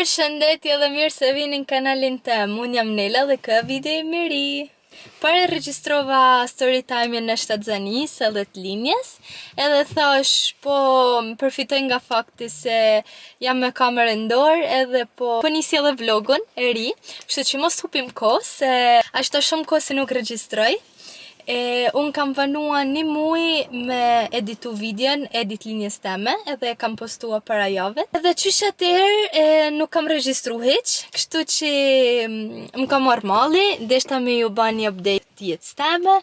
Përshëndetje dhe mirë se vini në kanalin tem. Unë jam Nela dhe ky video im i ri. Pare regjistrova story time-in e shtatzanisë edhe të linjes, edhe thash po përfitoj nga fakti se jam me kamerën në dorë edhe po po nisi edhe vlogun e ri, kështu që mos hupim kohë se ashtu shumë kohë se nuk regjistroj. E, unë kam vonua një muj me editu videon e ditëlindjes teme edhe e kam postua para jave. Edhe qysh atëherë e, nuk kam regjistru hiq, kështu që mm, më ka marrë malli, deshta me ju ba një update të jetës teme,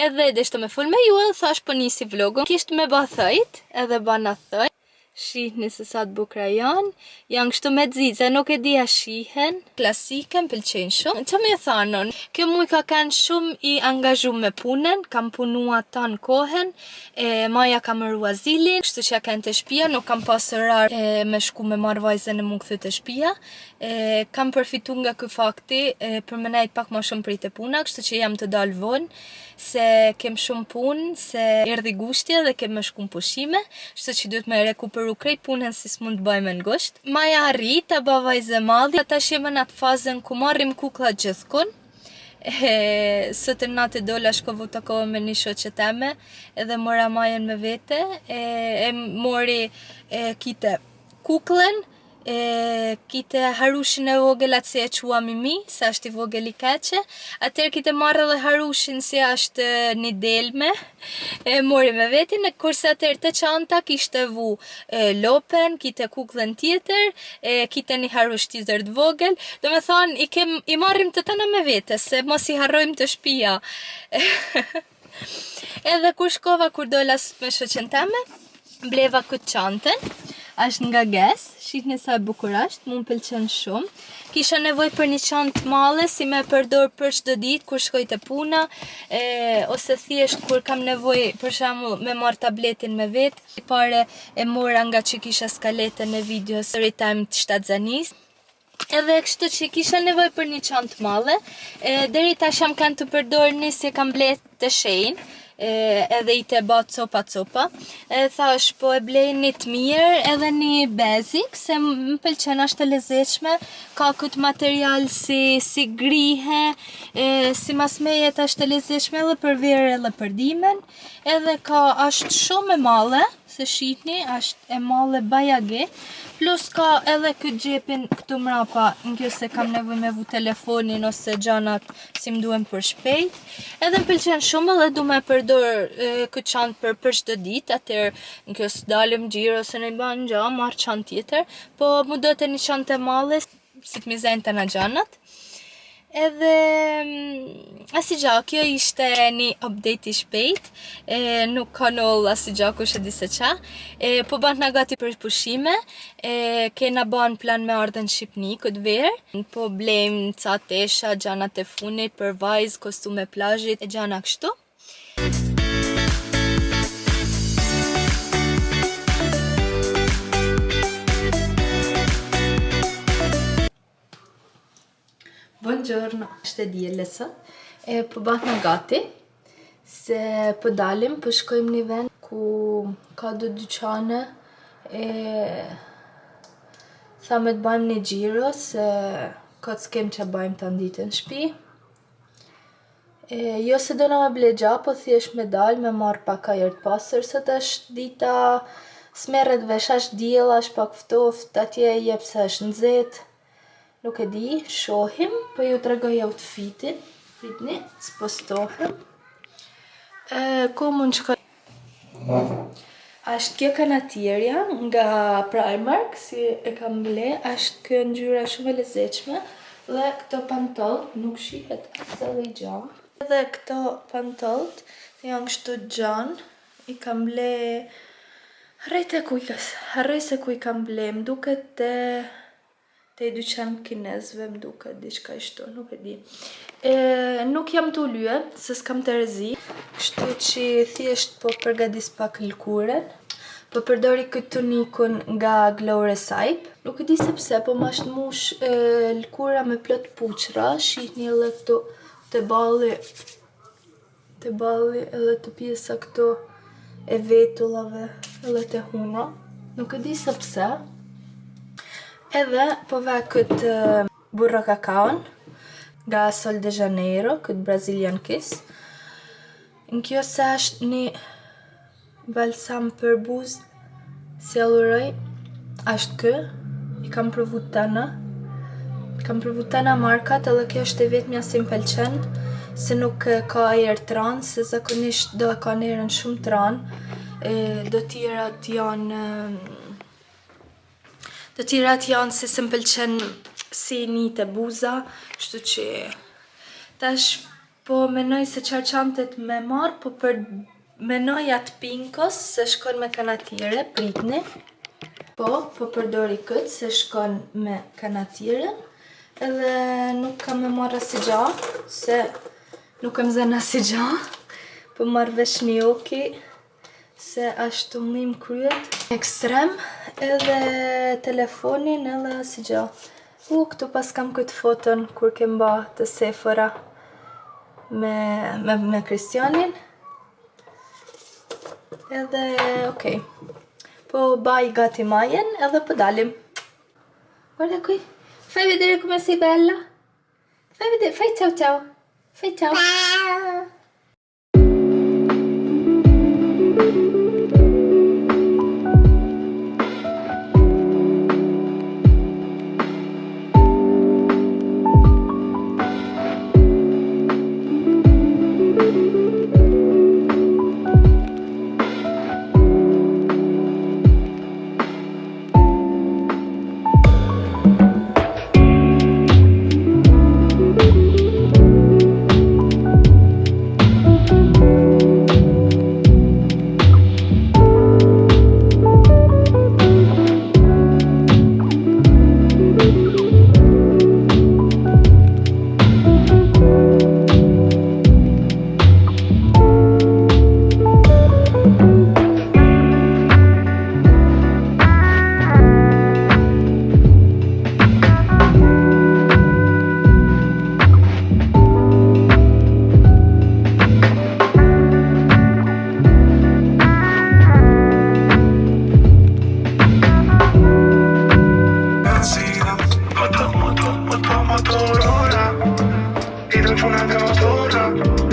edhe deshta me fol me ju edhe thash po nisi vlogun. Kisht me ba thojt, edhe bana thojt. Shihni se sa të bukura janë. Janë kështu me xixa, nuk e di a shihen. Klasike, më pëlqejnë shumë. Ça me thanë, kjo muj ka kanë shumë i angazhu me punën, kam punua tanë kohën, e Maja ka mëru azilin, kështu që ja kanë te shpia, nuk kam pas orar e, me shku me marrë vajzën e mu kthy te shpia. E, kam përfitu nga ky fakti e, për me nejt pak ma shumë prej te puna, kështu që jam tu dalë vonë se kem shumë punë, se erdhi gushti dhe kem me shku në pushime, kështu që duhet me rekuperu krejt punën si s'mund të bëjmë në gusht. Maja arrit, ta ba vajzë e madhe, tash jemi në atë fazën ku marrim kuklla gjithkun, e, sot në natë dola shkova u takova me një shoqe teme edhe mora Majën me vete e, e mori e, kite kukllen E kite harushin e vogël atë si e qua Mimi, se është i vogël i keqe. Atëherë kite marrë edhe harushin si është një delme, e mori me vetin, kurse atëherë te çanta kishte vu e, lopen, kite kukllen tjetër, e kite një harush tjetër të vogël. Do me thonë, i, kem, i marrim të tëna me vete, se mos i harrojmë te shpia. Edhe kur shkova, kur dola me shoqen teme, bleva këtë çantën, është nga Guess, shihni sa e bukur është, mu më pëlqen shumë. Kisha nevojë për një çantë madhe si me përdor për çdo ditë kur shkoj te puna, e, ose thjesht kur kam nevojë për shembull me marr tabletin me vet. Pare e mora nga që kisha skaletën e videos story time të shtatzanisë. Edhe kështu që kisha nevojë për një çantë të madhe. E, deri tash jam kanë tu përdor një si e kam ble te Shein, e, edhe i të ba copa copa. E thash po e blej një të mirë edhe një basic se më pëlqen është e lezetshme, ka këtë material si si grihe, e, si mas meje është e lezetshme edhe për verë edhe për dimën, edhe ka është shumë e madhe Se shihni, është e madhe bajagi. Plus ka edhe këtë xhepin këtu mrapa, në kjo se kam nevojë me vu telefonin ose gjanat si më duhen për shpejt. Edhe më pëlqen shumë edhe du me përdor e, këtë çantë për për çdo ditë, atëherë në kjo se dalim xhiro ose në i ban gja, marr çantë tjetër, po mu do të një çantë e madhe si të mi zenë të na gjanat. Edhe mm, asigja, kjo ishte një update i shpejt, e, nuk ka ndoll asigja kush e di se qa. E, po bahna gati për pushime, e, kena ban plan me ardhë në Shqipni këtë verë, po blejmë ca tesha, gjanat e funit për vajzë, kostume plazhit e gjana kështu. Buongiorno, është e diele sot. E po bahna gati se po dalim, po shkojmë një vend ku ka do dyqane e thamë të bajmë një xhiro se kot s'kem që bajmë tanë ditën në shpi. E, jo se dona me ble gja, po thjesht me dal, me marr pak ajër të pastër, sot është dita s'merret vesh, është diell, është pak ftoft, atje jep se është nxehtë. Nuk e di, shohim, po ju tregoj outfitin. Pritni, spostohem. E, ku mund shkoj? Është kjo kanatierja nga Primark, si e kam ble, është kjo ngjyra shumë e lezetshme dhe këto pantollt nuk shihet asë gja. Edhe këto pantollt janë kështu gjanë, i kam ble harroj te ku i harroj se ku i kam ble, më duket te te dyqan kinezve më duket diçka kështu, nuk e di. E, nuk jam tu lye, se s'kam terezi, kështu që thjesht po përgatis pak lëkurën. Po përdori këtë tonikun nga Glow Recipe. Nuk e di se pse, po më është mush e, lëkura me plot puçra, shihni edhe këtu te balli te balli edhe te pjesa këtu e vetullave edhe te huna. Nuk e di se pse. Edhe po ve këtë burro kakaon nga Sol de Janeiro, këtë Brazilian Kiss. Në kjo se është një balsam për buzë, si e luroj, është kë, i kam provu tana. Kam provu tana markat edhe kjo është e vetmja si më pëlqen, se nuk ka erë t'ran, se zakonisht do e ka erën shumë t'ran, e, do tjerat janë do tjerat janë se se më pëlqen si një të buza, kështu që tash po menoj se qarë çantet me marë, po për menoj atë pinkos se shkon me kanatire, pritni. Po, po përdori këtë se shkon me kanatire, edhe nuk kam me marrë asë gja, se nuk kam zënë asë gja, po marrë veç një oki, se është të më kryet. Ekstrem, edhe telefonin edhe asë gja. U, këtu pas kam këtë foton kur kem ba të Sephora me, me, me Kristianin. Edhe, okej. Po baj gati majen edhe po dalim. Guarda qui. Fai vedere come sei bella. Fai vedere, fai ciao ciao. Fai ciao. Ciao.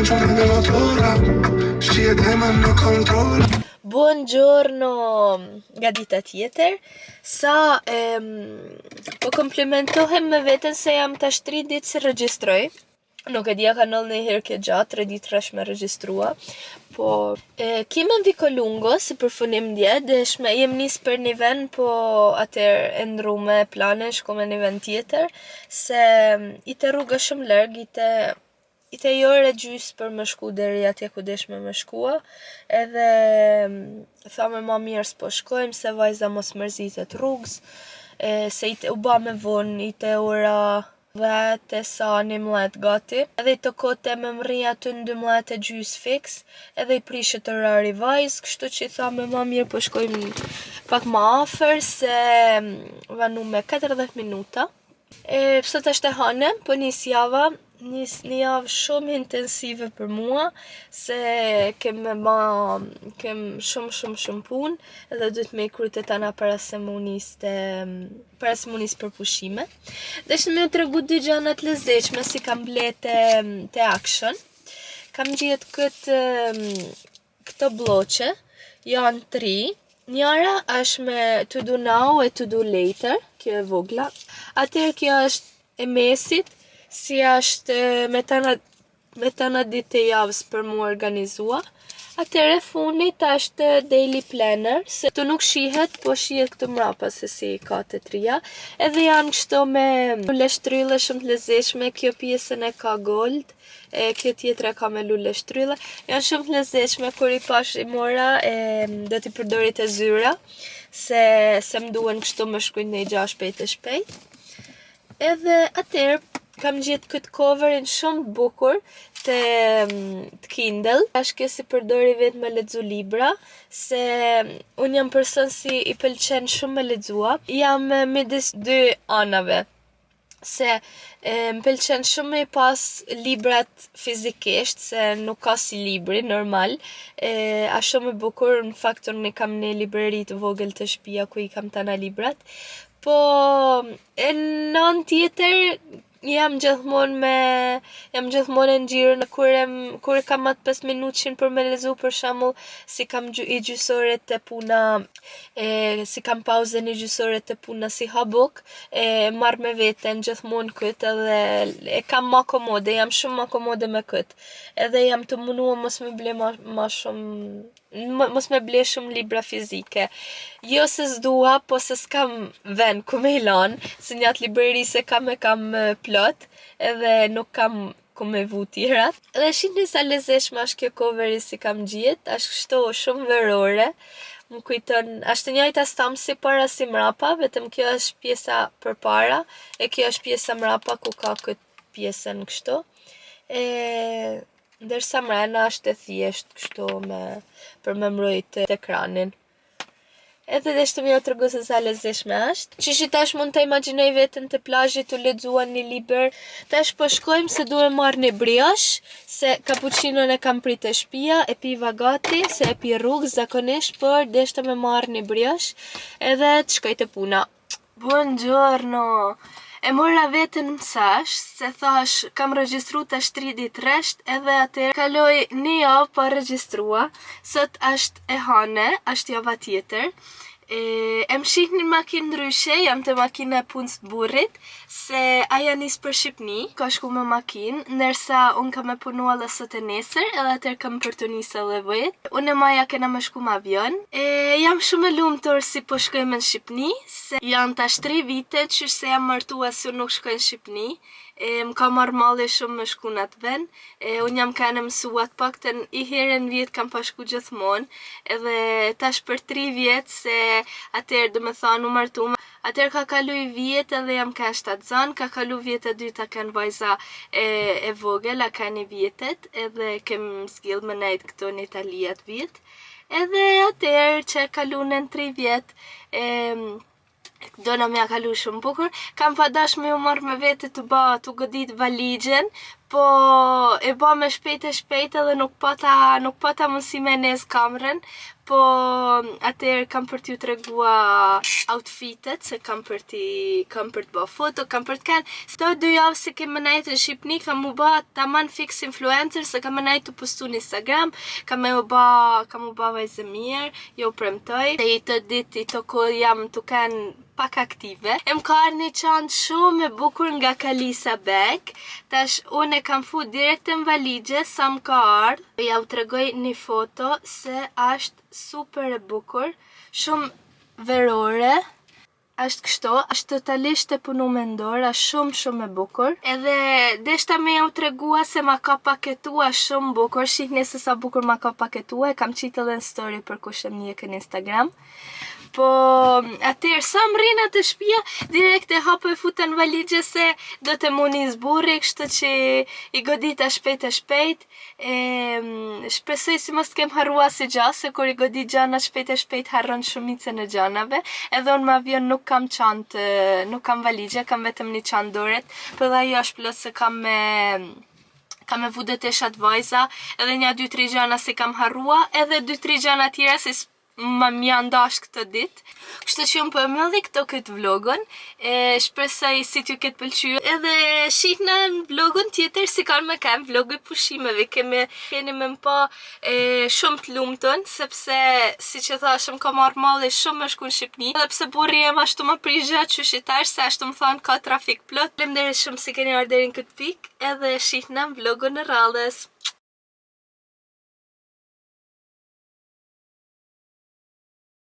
Motora, motora Shihet e Buongiorno nga dita tjetër. Sa po komplimentohem me veten se jam tash 3 ditë si regjistroj. Nuk e dia ka ndodhur një herë kjo gjatë, 3 ditë rresh me regjistrua. Po, e, kemi në Vicolungo si përfunim dje, deshme, jem nis për një vend, po atëherë e ndru me plane, shku me një vend tjetër, se i të rruga shumë larg, i te një orë e gjys për më shku deri atje ku deshme me shkua, edhe thame ma mirë s'po shkojmë, se vajza mos mërzitet rrugës, e, se i te, u ba me vonë, i te ora 10 e sa 11 gati, edhe i tokote me mrri aty në 12 e gjys fix, edhe i prishet orari vajzë, kështu që i thame ma mirë po shkojmë pak ma afër, se vanu me 40 minuta. E, sot është e hane, po nis java, nis një javë shumë intensive për mua, se kem me ma, kem shumë shumë shumë punë, edhe duhet me i kry të tana para se mu nis te, para se mu nis për pushime. Deshe me ju tregu dy gjana të lezetshme si kam ble te, te Action. Kam gjetë këtë, këto bloqe, janë tri. Njëra është me to do now e to do later, kjo e vogla. Atëherë kjo është e mesit, si është me tana me tana ditë e javës për mu organizua. Atëherë e fundit është daily planner, se këtu nuk shihet, po shihet këtu mrapa se si ka të tria. Edhe janë kështu me lule shtrylle shumë të lezetshme, kjo pjesën e ka gold, e kjo tjetra ka me lule shtrylle. Janë shumë të lezetshme kur i pash i mora e do t'i përdori te zyra, se se më duhen kështu më shkruajt në gjë shpejt e shpejt. Edhe atëherë kam gjetë këtë coverin shumë të bukur të, të Kindle. Tash kjo si përdori vetë me lexu libra, se unë jam person si i pëlqen shumë me lexua. Jam midis dy anave se e, më pëlqen shumë me i pas librat fizikisht, se nuk ka si libri normal. E, a shumë e bukur, në fakt unë i kam një libreri të vogël të shtëpia ku i kam tana librat. Po, e në anë tjetër, jam gjithmonë e ngjirën kur e kam atë 5 minutshin për me lexu, për shembull, si kam i gjysore të puna, e, si kam pauzën i gjysore të puna si ha buk, e marr me veten gjithmonë këtë edhe e kam ma komode, jam shumë ma komode me këtë. Edhe jam të munua mos me ble ma shumë, mos me ble shumë libra fizike. Jo se s'dua, po se s'kam vend ku me i lan, se një atë libreri se kam e kam plot, edhe nuk kam ku me vu tjerat. Edhe shihni sa lezetshme është kjo coveri si kam gjet, është kështu shumë verore. Më kujton, është e njëjta stamp si para si mrapa, vetëm kjo është pjesa përpara e kjo është pjesa mrapa ku ka këtë pjesën kështu. E ndërsa mrena është e thjesht kështu me për me mbrojt ekranin. Edhe deshtë më jo tregu se sa lezetshme është. Që që tash mund të imagjinoj veten të plazhit të lexua një libër. Tash po shkojmë se duhe marrë një brioche, se kapuçinon e kam prit e shtëpia, e piva gati, se e pi rrugë zakonisht, por deshta me marrë një brioche, edhe të shkoj të puna. Buongiorno! E mora veten në mësash, se thash kam regjistru tash 3 ditë rresht, edhe atëherë kaloj një javë pa regjistrua. Sot është e hane, është java tjetër. E më shihni në makinë ndryshe, jam të makina e punës të burrit, se aja nis për Shqipni, ka shku me makinë, ndërsa unë kam me punu edhe sot e nesër, edhe atëherë kam për të nisë edhe vetë. Unë e Maja kena me shku me avion. E, jam shumë e lumtur si po shkojmë në Shqipni, se janë tash 3 vite që se jam martua si unë nuk shkoj në Shqipni. E, më ka marrë malli shumë me shku në atë vend. E, unë jam kanë e mësua të paktën i herë në vjet kam pa shku gjithmonë. Edhe tash për 3 vjet se atëherë do me thonë u martu. Atëherë ka kalu i vjet edhe jam kanë shtatzan, ka kalu vjet e dyta kanë vajza e vogël, a kanë i vjetet, edhe kem zgjidh me nejt këtu në Itali atë vjet. Edhe atëherë që kalu në 3 vjet, e, dona me ja kalu shumë bukur. Kam pa dash me ju marrë me vete të ba, të godit valigjen, po e ba me shpejt e shpejt edhe nuk pata mundësi me nez kamerën, po atëherë kam për t'ju tregua outfitet, se kam për të ba foto, kam për të kanë. Këto dy javë se kem më nejtë në Shqipni, kam u ba taman fix influencer, se kam më nejtë të postu në Instagram, kam u ba vajzë mirë, jo premtoj. Se i të ditë i të kohë jam të kanë pak aktive. E më ka ardhë një çantë shumë e bukur nga Kalisa Bag. Tash unë e kam fut direkt në valigje sa më ka ardhë. Ja u tregoj një foto se është super e bukur, shumë verore. Është kështu, është totalisht e punu me dorë, është shumë shumë e bukur. Edhe deshta me jau tregua se ma ka paketua shumë bukur, shihni se sa bukur ma ka paketua, e kam qitë edhe në story për kush e më në Instagram. Po, atëherë sa më rrina të shtëpia, direkt e hapë e futa në valigje se do të mu nis burri, kështu që i godita shpejt e shpejt. E, shpresoj si mos të kem harrua si gja, se kur i godit gjana shpejt e shpejt harron shumicën e gjanave. Edhe unë me avion nuk kam çantë, nuk kam valigje, kam vetëm një çantë doret, po edhe ajo është plot se kam me vu teshat vajza, edhe një dy tri gjana se kam harrua, edhe dy tri gjana tjera se ma më janë dash këtë ditë. Kështu që unë po e mbylli këto këtë vlogun, e shpresoj si t'ju ketë pëlqyer. Edhe shihna në vlogun tjetër si kanë me kanë vlogu i pushimeve. Keni me më pa shumë të lumtun, sepse si që thashë më ka marrë malli shumë me shku në Shqipni. Edhe pse burri jem ashtu më prishja qysh i tash, se ashtu më thonë ka trafik plot. Faleminderit shumë si keni ardhur deri në këtë pikë, edhe shihna në vlogun e radhës.